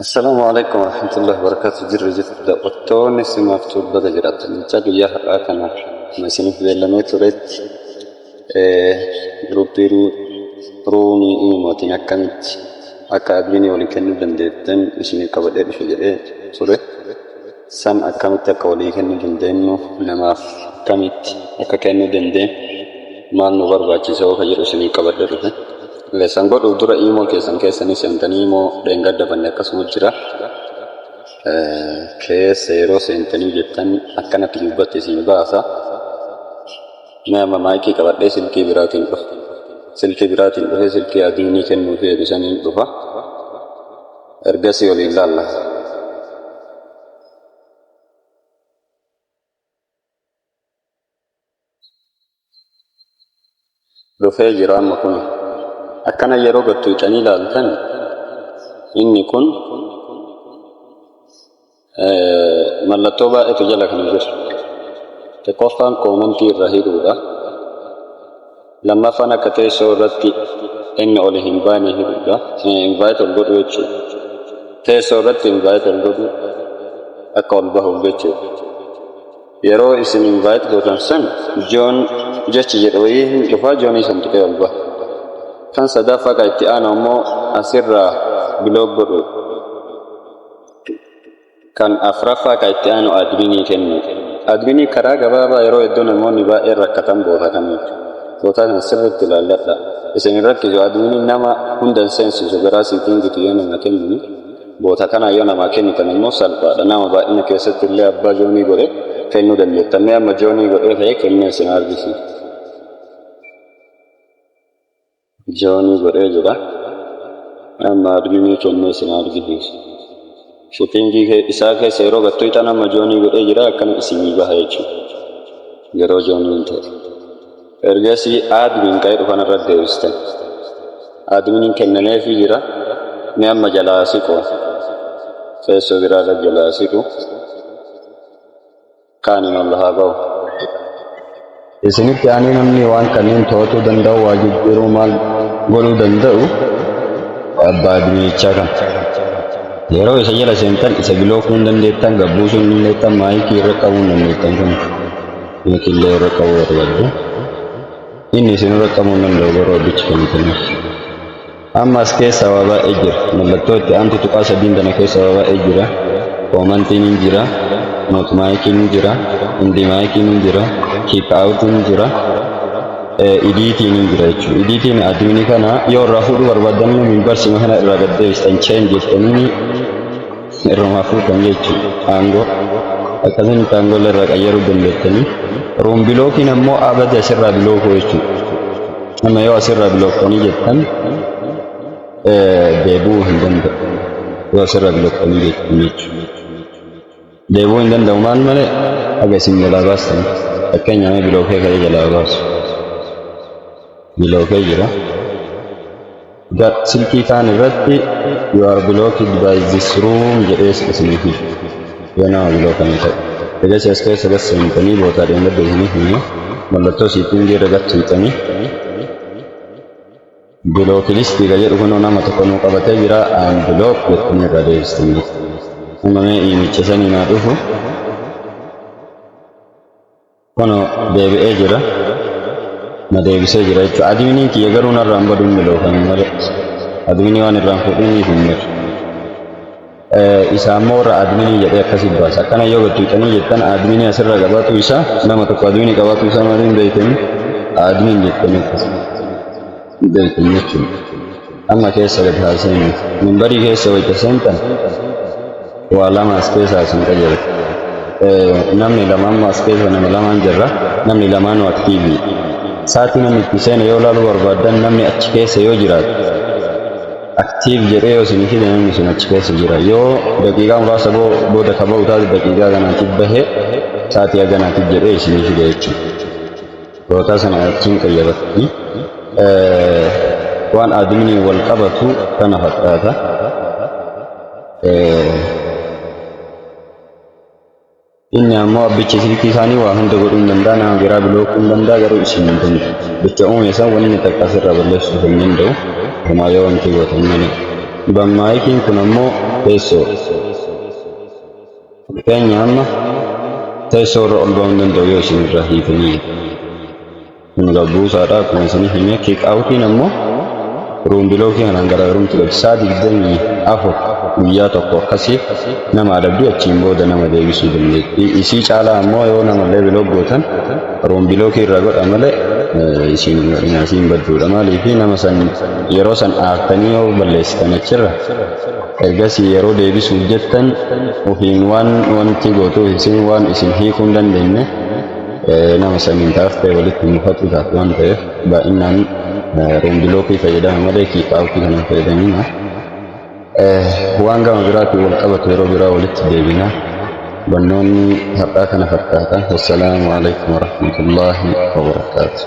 Assalaamu alaikum warahmatullahi wabarakatuh. Jirra jirtu daawwattoonni simaaf baga jiraattan jechaa, guyyaa har'aa kana akkuma isiniif beellamee turetti groupii roomii imootiin akkamitti akka adminii walii kennuu dandeettan isiniif qabadhee dhufe jedhee ture. San akkamitti akka walii kennuu dandeenyu, namaaf akkamitti akka kennuu dandeenyu, maal nu barbaachisa ka jedhu isiniif qabadhee dhufe. San godhuuf dura imoo keessan keessanii seentanii, imoo dheengadda banne akkasuma jira. Keessa yeroo seentanii jettan akkanatti gubbatti isin baasa. Mee amma maayikii qabadhee silkii biraatiin dhufa. Silkii biraatiin dhufee silkii adminii kennuu fi eebisaniin dhufa. Ergasii waliin laalla. Dhufee jira amma kun. Akkana yeroo gattu icanii ilaaltan, inni kun mallattoo baay'eetu jala kana jira. Tokkoffaan commentii irra hidhuudha. Lammaffaan akka teessoo irratti inni oli hin baane hidhuudha. Invite ol godhu jechuudha. Teessoo irratti invite ol godhu, akka ol bahuuf jechuudha. Yeroo isin invite gootan san join jechi jedhu wayii hin dhufaa, joinii san tuqee ol baha. Kan sadaffaa kan itti aanu ammoo asirraa block godhu. Kan afraffaa kan itti aanu adminii kennu. Adminii karaa gabaabaa yeroo hedduu namoonni baay'een rakkatan boota kamiin. Bootaa kana sirriitti ilaalladha. Isin hin rakkisu, adminii nama hunda hin seensisu, garaa settingitu yoo nama kennini. Boota kana yoo namaa kennitan immoo salphaadha. Nama baay'ina keessatti illee abbaa joinii godhe kennuu dandeettan. Mee amma joinii godhee ka'ee kennee isin argisiisa. Joinii godhee jira. Amma adminii kennee isin argisiisa. Settingii isaa keessa yeroo gattu ixan amma joinii godhee jira, akkana isinii baha jechuudha. Yeroo joiniin ta'e. Ergasii admin ka'ee dhufan irra deebistan. Adminiin kennameefii jira. Mee amma jalaa siqu. Teessoo biraa irra jalaa siqu. Kaaniin ol haa ba'u. Isinitti aanee namni waan kanneen to'atuu danda'u, waa jijjiiruu, maal godhuu danda'u abbaa adminichaa kana. Yeroo isa jala seentan isa blockuu hin dandeettan, gabbuusuu hin dandeettan, maayikii irra qabuu hin dandeettan kun. Maayikii illee irra qabuu barbaaddu. Inni isin irra qabuu hin danda'u garuu abbichi kennitaniif. Amma as keessa waa baay'ee jira. Mallattoo itti aantu tuqaa sadiin kana keessa waa baay'ee jira. Commentiin hin jira. Mute miciin hin jira. End miciin hin jira. Kick outiin hin jira. Editiin hin jira jechuudha. Editiin adminii kana yoo irraa fuudhuu barbaaddan membersima kana irraa gad deebistan, change jettanii irrumaa fuutan jechuudha. Aangoo akkasumatti aangoo irraa qayyaruu dandeettanii. Room blockiin ammoo abada asirraa blockuu jechuudha. Amma yoo asirraa blocktanii jettan deebi'uu hin danda'u. Yoo asirraa blocktanii jettan jechuudha. Deebi'uu hin danda'u maal malee haga isin jalaa baastan. Fakkeenyaaf blockee ka'ee jalaa baasu. Blockee jira. Silkii kaan irratti "You are blocked by this room" jedhee isinii fida. Yoo nama blockame ta'e. Egaa as keessa gad seentanii bootaa dheengadda isiniif hima. Mallattoo settingii irra gad tuqxanii block listii ka jedhu kunoo nama tokko nuu qabatee jira, unblock jettanii irraa deebistanii. Amma mee imicha sanii naa dhufu. Kunoo deebi'ee jira. Na deebisee jira jechuudha. Adminiin kiyya garuu narraan baduun blockame malee. Adminii waan irraan fuudhiniif hin jiru. Isa ammoo warra adminii jedhee akkasii baasa. Akkana yoo gad tuqxanii jettan adminii asirra qabaatu isaa, nama tokko adminii qabaatu isaa maaliin beektanii? Admin jettanii akkasii beektan jechuudha. Amma keessa gad haa seenu. Memberii keessa wayita seentan waa lama as keessaa isin qajeelcha. Namni lama amma as keessa nama lamaan jirra. Namni lamaanuu activeii. Saatii namni itti seene yoo ilaaluu barbaaddan, namni achi keessa yoo jiraate active jedhee yoo isinii fide, namni sun achi keessa jira. Yoo daqiiqaa muraasa booda ka ba'u taate, daqiiqaa kanaatiif bahee saatii haganaatiif jedhee isinii fide jechuudha. Bootaa sana achiin qayyabattanii waan adminii wal qabatu kana fakkaata. Inni ammoo abbichi silkii isaanii waa hunda godhuu hin danda'a, nama biraa blockuu hin danda'a, garuu isin hin danda'u. Bicha uume san wanni takka asirraa balleessuu hin danda'u. Homaa yoo wanti gootan malee. Ban miciin kun ammoo teessoo. Fakkeenya amma teessoo irra ol ba'uu hin danda'u yoo isin irraa hiitanii. Kun gabbuusaadha, akkuma isin hime. Kick outiin ammoo room blockii kanaan garaagarumti qabdi. Saa 24, guyyaa tokko akkasii nama adabdii, achiin booda nama deebisuu dandeetti. Isii caalaa ammoo yoo namallee block gootan room blockii irra godha malee isiin hin godhina, isiin badduudha. Maaliif nama san yeroo san aartanii yoo balleessitan, achirra ergasii yeroo deebisuuf jettan ofiin waan wanti gootuuf isin waan isin hiikuu hin dandeenye nama saniin taaftee walitti mufatu taate waan ta'eef, baay'inaan room blockii fayyadama malee kick outii kana hin fayyadamina. Waan gama biraatiin wal qabatu yeroo biraa walitti deebina. Barnoonni har'aa kana fakkaata. Wassalaamu alaikum warahmatullaahi wabarakaatu.